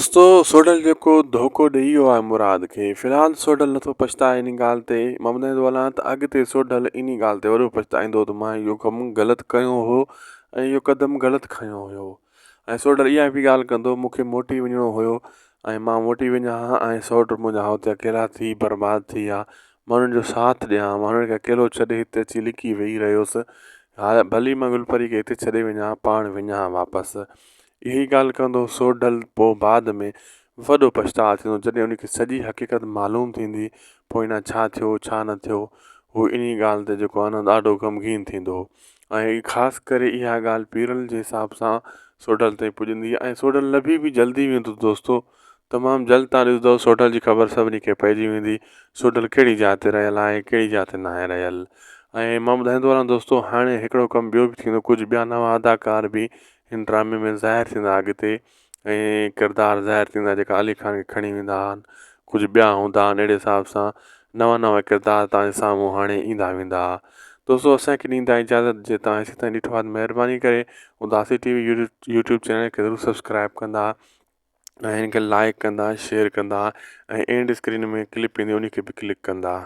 دوستو سوڍل جيڪو ڌوڪو ڏئي ويو آهي مراد کي في الحال سوڍل نٿو پڇتائي انهي ڳالهه تي مان ٻڌائيندو هلان ته اڳتي سوڍل انهي ڳالهه تي وڏو پڇتائيندو ته مان اهو ڪم غلط ڪيو هو ۽ اهو قدم غلط کنيو هيو ۽ سوڍل اها به ڳالهه ڪندو مون کي موٽي وڃڻو هيو ۽ مان موٽي وڃان ها ۽ سوڍ منهنجا هتي اڪيلا ٿي برباد ٿي ويا مان انهن جو ساٿ ڏيان ها مان انهن کي اڪيلو ڇڏي هتي اچي لڪي ويهي رهيس ها ڀلي مان گل پري کي هتي ڇڏي وڃان ها پاڻ وڃان ها واپس اها ئي ڳالهه ڪندو سوڍل پوء بعد ۾ وڏو پڇتاء ٿيندو جڏهن ان کي سڄي حقيقت معلوم ٿيندي پوء اڃا ڇا ٿيو ڇا نه ٿيو هو انهي ڳالهه تي جيڪو آهي نه ڏاڍو غمگين ٿيندو ۽ خاص ڪري اها ڳالهه پيرل جي حساب سان سوڍل تائين پڄندي ۽ سوڍل لڀي به جلدي ويندو دوستو تمام جلد تان ڏسندو سوڍل جي خبر سڀني کي پئجي ويندي سوڍل ڪهڙي جاء تي رهيل آهي ڪهڙي جاء تي ناهي رهيل ۽ مان ٻڌائيندو هلان دوستو هاڻي هڪڙو ڪم ٻيو به ٿيندو ڪجهه ٻيا نوان اداڪار به هن ڊرامي ۾ ظاهر ٿيندا اڳتي ۽ ڪردار ظاهر ٿيندا جيڪا علي خان کي کڻي ويندا آهن ڪجهه ٻيا هوندا آهن اهڙي حساب سان نوان نوان ڪردار تان جي سامهون هاڻي ايندا ويندا دوستو اسان کي ڏيندا اجازت جي تان هيسي تائين ڏٺو آهي ته مهرباني ڪري اداسي ٽي وي يوٽيوب چينل کي ضرور سبسڪرائب ڪندا ۽ هن کي لائڪ ڪندا شيئر ڪندا ۽ اينڊ اسڪرين ۾ ڪلپ ايندي ان کي به ڪلڪ ڪندا.